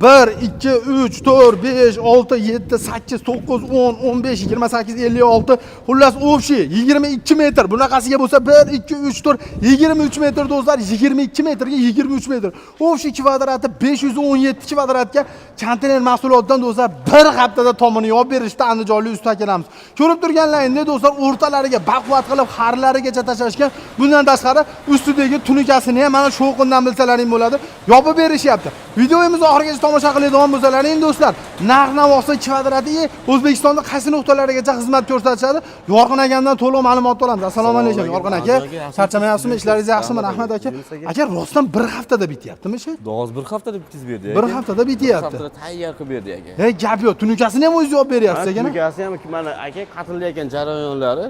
1, 2, 3, 4, 5, 6, 7, 8, 9, 10, 15, 28, 56. Xullas, общий 22 metr. Bunaqasiga bo'lsa 1, 2, 3, 4, 23 metr, do'stlar, 22 metrga 23 metr. Общий kvadrati 517 kvadratga konteyner mahsulotidan, do'stlar, bir haftada tomini yopib berishdi andijonlik usta akalarimiz. Ko'rib turganlaringdek, do'stlar, o'rtalariga baquvvat qilib xarlarigacha tashlashgan. Bundan tashqari ustidagi tunukasini ham mana shovqindan bilsalaring bo'ladi, yopib berishyapti. Videomizni oxirigacha tomosha qiladigan bo'lsalaring, do'stlar, narx navosi, kvadrati, O'zbekistonda qaysi nuqtalarigacha xizmat ko'rsatishadi, Yorqin akamdan to'liq ma'lumot olamiz. Assalomu alaykum, Yorqin aka. Charchamayapsizmi? Ishlaringiz yaxshimi? Rahmat, aka. Aka, rostdan bir haftada bityaptimi ishi? Hozir bir haftada bitkazib berdi. Bir haftada bityapti. Bir haftada tayyor qilib berdi, aka. Hey, gap yo'q. Tunukasini ham o'zingiz yopib beryapsiz, aka. Tunukasi ham mana, aka, qatilayotgan jarayonlari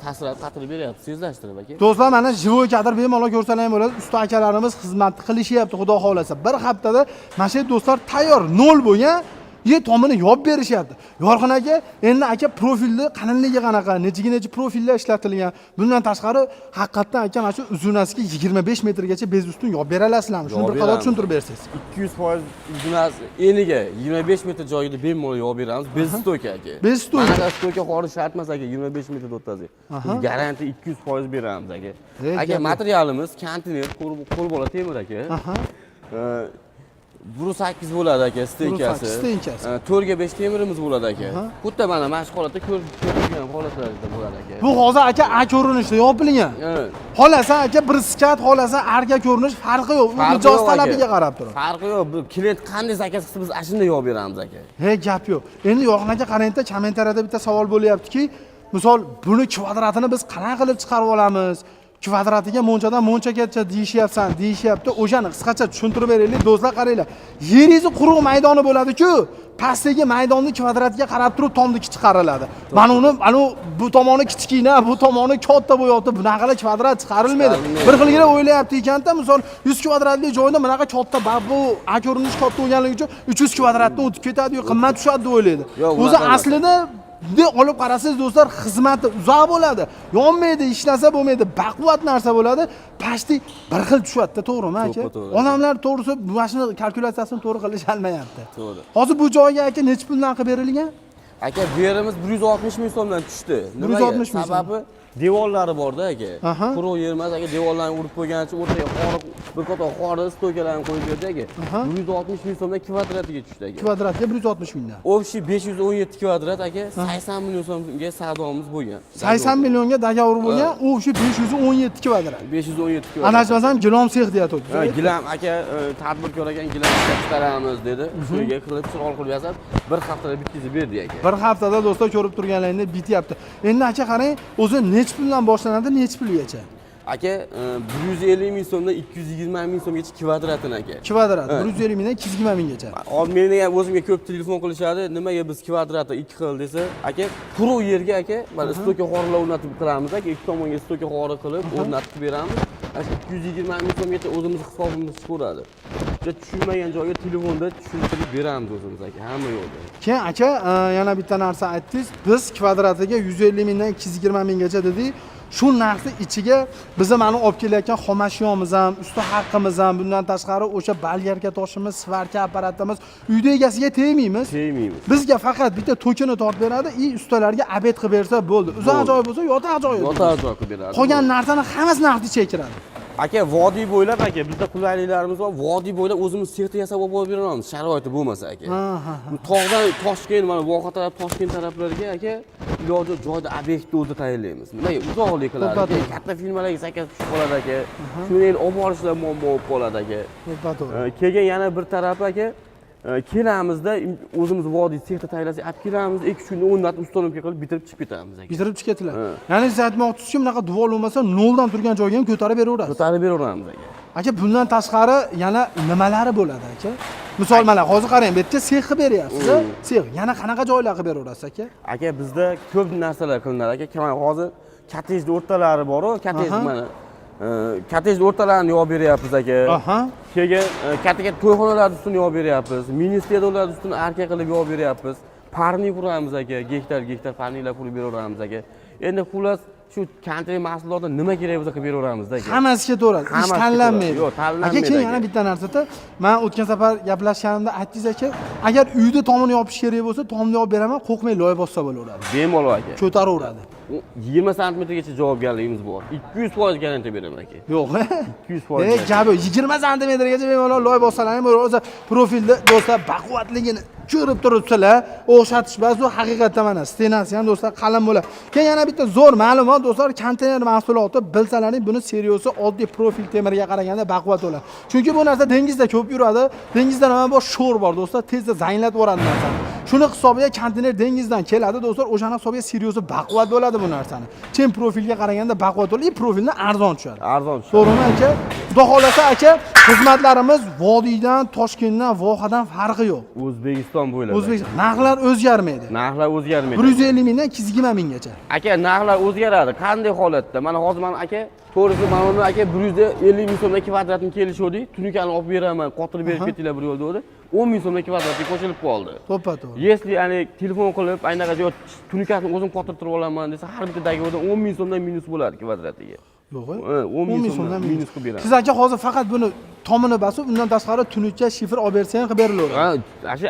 tasirab qatilib beryapti, tezlashtirib, aka. Do'stlar, mana живой kadr bemalol ko'rsalar ham bo'ladi. Usta akalarimiz xizmat qilishyapti, xudo xohlasa. Bir haftada mana shu, do'stlar, tayyor nol bo'lgan tomini yopib berishyapti. Yorqin aka, endi, aka, profilni qalinligi qanaqa, nechiga necha profillar ishlatilgan? Bundan tashqari, haqiqatdan, aka, mana shu uzunasiga 25 metrgacha без ustun yopib bera olasizlarmi? Shuni bir Yopib qator beramiz. tushuntirib bersangiz. 200% uzunasi eniga 25 metr joyida bemalol yopib beramiz. Без стойка, aka. Без стойка. Mana стойка xorish shart emas, aka, 25 metrda o'tkazdik. Biz garantiya 200% beramiz, aka. Ey, Aka, gap yo'q. materialimiz konteyner, qo'lbola temir, aka. 1.8 bo'ladi, aka, стенка si. 1.8 стенка si. 4 ga 5 temirimiz bo'ladi, aka. Xuddi mana shu holatda ko'rib turgan holatlarda bo'ladi, aka. Bu hozir, aka, A ko'rinishda yopilgan. Xohlasa, aka, bir склад, xohlasa arka ko'rinish, farqi yo'q. U Farqi mijoz yo'q, aka. talabiga qarab turadi. Farqi yo'q. Bu klient qanday zakaz qilsa, biz ana shunday yopib beramiz, aka. Hey, gap yo'q. Endi, Yorqin aka, qarangda, kommentariyada bitta savol bo'lyaptiki, misol, buni kvadratini biz qanaqa qilib chiqarib olamiz? Kvadratiga monchadan monchagacha deyishyapsan, deyishyapti. O'shani qisqacha tushuntirib beraylik. Do'stlar, qaranglar. Yeringizni quruq maydoni bo'ladi-ku. Pastdagi maydonni kvadratga qarab turib tomniki chiqariladi. Mana uni, mana bu tomoni kichkina, bu tomoni katta bo'lyapti. Bunaqa qilib kvadrat chiqarilmaydi. Chiqarilmaydi. Bir xilgina o'ylayapti ekanda, misol, 100 kvadratli joyda bunaqa katta, bu A ko'rinish katta bo'lganligi uchun 300 kvadratdan o'tib ketadi, yo qimmat tushadi deb o'ylaydi. Yo'q, O'zi unaqa emas. aslida bunday olib qarasangiz, do'stlar, xizmati uzoq bo'ladi. Yonmaydi, hech narsa bo'lmaydi, baquvvat narsa bo'ladi. Почти bir xil tushadi, to'g'rimi, aka? To'ppa-to'g'ri. Odamlar, to'g'risi, mana shuni kalkulyatsiyasini to'g'ri qilisholmayapti. To'g'ri. Hozir bu joyga, aka, necha puldan qilib berilgan? Aka, bu yerimiz 160 ming so'mdan tushdi. Nimaga? 160 ming so'm. Sababi devorlari borda, aka. Quruq yer emas, aka, devorlarni urib qo'ygan uchun o'rtaga xoriq, bir qator xori стойка larni qo'yib berdi, aka. 160 ming so'mdan kvadratiga tushdi, aka. Kvadratga 160 mingdan. Общий 517 kvadrat, aka, 80 million so'mga savdomiz bo'lgan. 80 millionga договор bo'lgan, общий 517 kvadrat. 517 kvadrat. Adashmasam, gilam sex deyapti. Ha, gilam, aka, tadbirkor ekan, gilam ishlab chiqaramiz dedi. Shuga qilib, chiroyli qilib yasab, bir haftada bitkazib berdi, aka. Bir haftada, do'stlar, ko'rib turganlaringdek bityapti. Endi, aka, qarang, o'zi necha puldan boshlanadi, necha pulgacha? Aka, 150 ming so'mdan 220 ming so'mgacha kvadratini, aka. Kvadrat Ha. 150 mingdan 220 minggacha. Hozir meni ham o'zimga ko'p telefon qilishadi. Nimaga biz kvadrati ikki xil desa, aka, quruq yerga, aka, mana стойка xorilar o'rnatib qilamiz, aka, ikki tomonga стойка xori qilib o'rnatib beramiz. Ana shu 220 ming so'mgacha o'zimiz hisobimiz chiqaveradi. Juda tushunmagan joyga telefonda tushuntirib beramiz o'zimiz, aka, hamma yo'lda. Keyin, aka, yana bitta narsa aytdingiz. Biz kvadratiga 150 mingdan 220 minggacha dedik. Shu narxni ichiga biza mana olib kelayotgan xomashyomuz ham, usta haqqimiz ham, bundan tashqari o'sha болгарка toshimiz, сварка apparatimiz uyda egasiga tegmaymiz. Tegmaymiz. Bizga faqat bitta tokini tortib beradi и ustalarga обед qilib bersa bo'ldi. Uzoq Bo'ldi. joy bo'lsa, yotoq joyi. Yotoq joy qilib beradi. Qolgan narsani hammasi narxni ichiga kiradi. Aka, vodiy bo'ylab, aka, bizda qulayliklarimiz bor. Vodiy bo'ylab o'zimiz sexda yasab olib borib beramiz, sharoiti bo'lmasa, aka. Ha, ha, ha. Tog'dan Toshkent, mana voha taraf, Toshkent taraflariga, aka, iloji joyda obyektni o'zi tayinlaymiz. Nimaga uzoqlik qiladi, aka, To'ppa-to'g'ri. katta firmalarga zakaz tushib qoladi, aka. Shuni endi olib borishlar muammo bo'lib qoladi, aka. To'ppa to'g'ri. Keyin yana bir tarafi, aka, kelamizda o'zimiz vodiy sexda tayyorlasak, olib kelamiz, 2-3 kunda o'rnatib, установка qilib, bitirib chiqib ketamiz, aka. Bitirib chiqib ketdilar. Ha. Ya'ni siz aytmoqchisizki, bunaqa devor bo'lmasa, noldan turgan joyga ham ko'tarib beraverasiz. Ko'tarib beraveramiz, aka. Aka, bundan tashqari yana nimalari bo'ladi, aka? Misol, mana hozir qarang, bu yerga sex qilib beryapsiz, a? Sex. Yana qanaqa joylar qilib beraverasiz, aka? Aka, bizda ko'p narsalar qilinadi, aka. Mana hozir kottejni o'rtalari boru, kottej, mana kottejni o'rtalarini yopib beryapmiz, aka. Keyin katta katta to'yxonalarni ustini yopib beryapmiz, mini stadionlarni ustini arka qilib yopib beryapmiz. Парник quramiz, aka, gektar gektar парник lar qurib beraveramiz, aka. Endi xullas Shu konteyner mahsulotni nima kerak bo'lsa qilib beraveramizda, aka. Hammasi ketaveradi, ish Hammasi tanlanmaydi. ketaveradi. Yo'q, tanlanmaydi, Aka, keyin aka. yana bitta narsada, man o'tgan safar gaplashganimda aytdingiz, aka, agar uyda tomini yopish kerak bo'lsa, tomni yopib beraman, qo'rqmay, loy bossa bo'laveradi, Bemalol, aka. ko'taraveradi. 20 santimetrgacha javobgarligimiz bor, 200% garantiya beraman, aka. Yo'q. 200%. E, gap yo'q, 20 santimetrgacha bemalol loy bossalaring bo'ladi. O'zi profilda, do'stlar, baquvvatligini ko'rib turibsizlar, o'xshatish bas u haqiqatda. Mana стена si ham, do'stlar, qalin bo'ladi. Keyin yana bitta zo'r ma'lumot, do'stlar: konteyner mahsuloti, bilsalaring, buni сырьё si oddiy profil temirga qaraganda baquvvat bo'ladi, chunki bu narsa dengizda ko'p yuradi. Dengizda nima bor? Sho'r bor, do'stlar, tezda zanglatib yuboradi narsani. Shuni hisobiga konteyner dengizdan keladi, do'stlar, o'shani hisobiga сырьё si baquvvat bo'ladi bu narsani, chin profilga qaraganda baquvvat bo'ladi и profildan arzon tushadi. Arzon tushadi. To'g'rimi, aka? Xudo xohlasa, aka, xizmatlarimiz vodiydan, Toshkentdan, vohadan farqi yo'q. O'zbekiston bo'ylab. O'zbekiston, narxlar o'zgarmaydi. Narxlar o'zgarmaydi. 150 mingdan 220 minggacha. Aka, narxlar o'zgaradi. Qanday holatda? Mana hozir mana, aka, to'g'risi, mana uni, aka, 150 ming so'mdan kvadratni kelishuvdik. Tunukani olib beraman, qotirib berib ketinglar bir yo'lda dedi. 10 ming so'mdan kvadratga qo'shilib qoldi. To'ppa to'g'ri. Если ani telefon qilib, anaqa joy tunukasini o'zim qotirtirib olaman desa, har bitta договор dan 10 ming so'mdan minus bo'ladi kvadratiga. Yo'q. Ha, 10 ming so'mdan minus qilib beramiz. Siz, aka, hozir faqat buni tomini bosib, undan tashqari tunukka, shifr olib bersa ham qilib berilaveradi. Ha, shu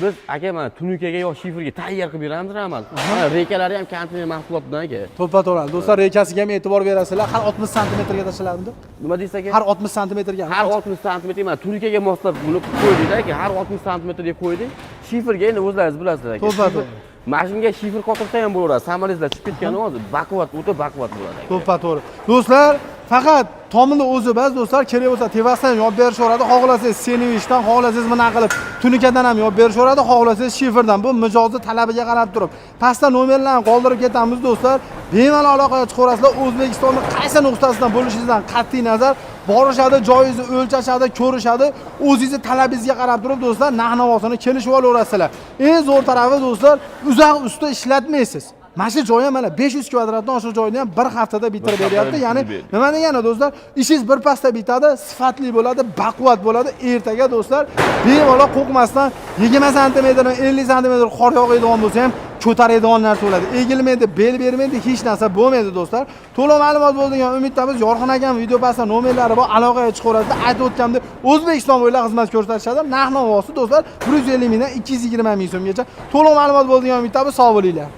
biz, aka, mana tunukaga yo shifrga tayyor qilib beramiz rahmat. Mana reykalari ham konteyner mahsulotdan, aka. To'ppa to'g'ri. Do'stlar, reykasiga ham e'tibor berasizlar. Har 60 santimetrga tashlaladimi? Nima deysiz, aka? Har 60 santimetrga. Har 60 santimetr, mana tunukaga moslab buni qo'ydik, aka. Har 60 santimetrga qo'ydik. Shifrga endi o'zlaringiz bilasizlar, aka. To'ppa to'g'ri. Mashinaga shifr qotirsa ham bo'laveradi. Саморез lar chiqib ketgani hozir baquvvat, o'ta baquvvat bo'ladi, aka. To'ppa to'g'ri. Do'stlar, faqat tomini o'zi bas, do'stlar, kerak bo'lsa tevasdan ham yopib berishaveradi. Xohlasangiz sendvichdan, xohlasangiz bunaqa qilib tunikadan ham yopib berishaveradi, xohlasangiz shifrdan. Bu mijozni talabiga qarab turib. Pastda nomerlarni qoldirib ketamiz, do'stlar. Bemalol aloqaga chiqaverasizlar. O'zbekistonning qaysi nuqtasidan bo'lishingizdan qat'iy nazar borishadi, joyingizni o'lchashadi, ko'rishadi. O'zingizni talabingizga qarab turib, do'stlar, narx-navosini kelishib olaverasizlar. Eng zo'r tarafi, do'stlar, uzoq usta ishlatmaysiz. Mana shu joyi, mana 500 kvadratdan oshiq joyni ham bir haftada bitirib Bir haftada beryapti. Ya'ni bitirib berdi. nima degani, do'stlar? Ishingiz bir pasda bitadi, sifatli bo'ladi, baquvvat bo'ladi. Ertaga, do'stlar, bemalol qo'rqmasdan 20 santimetr, 50 santimetr qor yog'adigan bo'lsa ham ko'taradigan narsa bo'ladi. Egilmaydi, bel bermaydi, hech narsa bo'lmaydi, do'stlar. To'liq ma'lumot bo'ldi degan umiddamiz. Yorqin akam video pastda nomerlari bor, aloqaga chiqaverasizlar. Aytib o'tganimdek, O'zbekiston bo'ylab xizmat ko'rsatishadi. Narx-navosi, do'stlar, 150 mingdan 220 ming so'mgacha. To'liq ma'lumot bo'ldi degan umiddamiz. Sog' bo'linglar.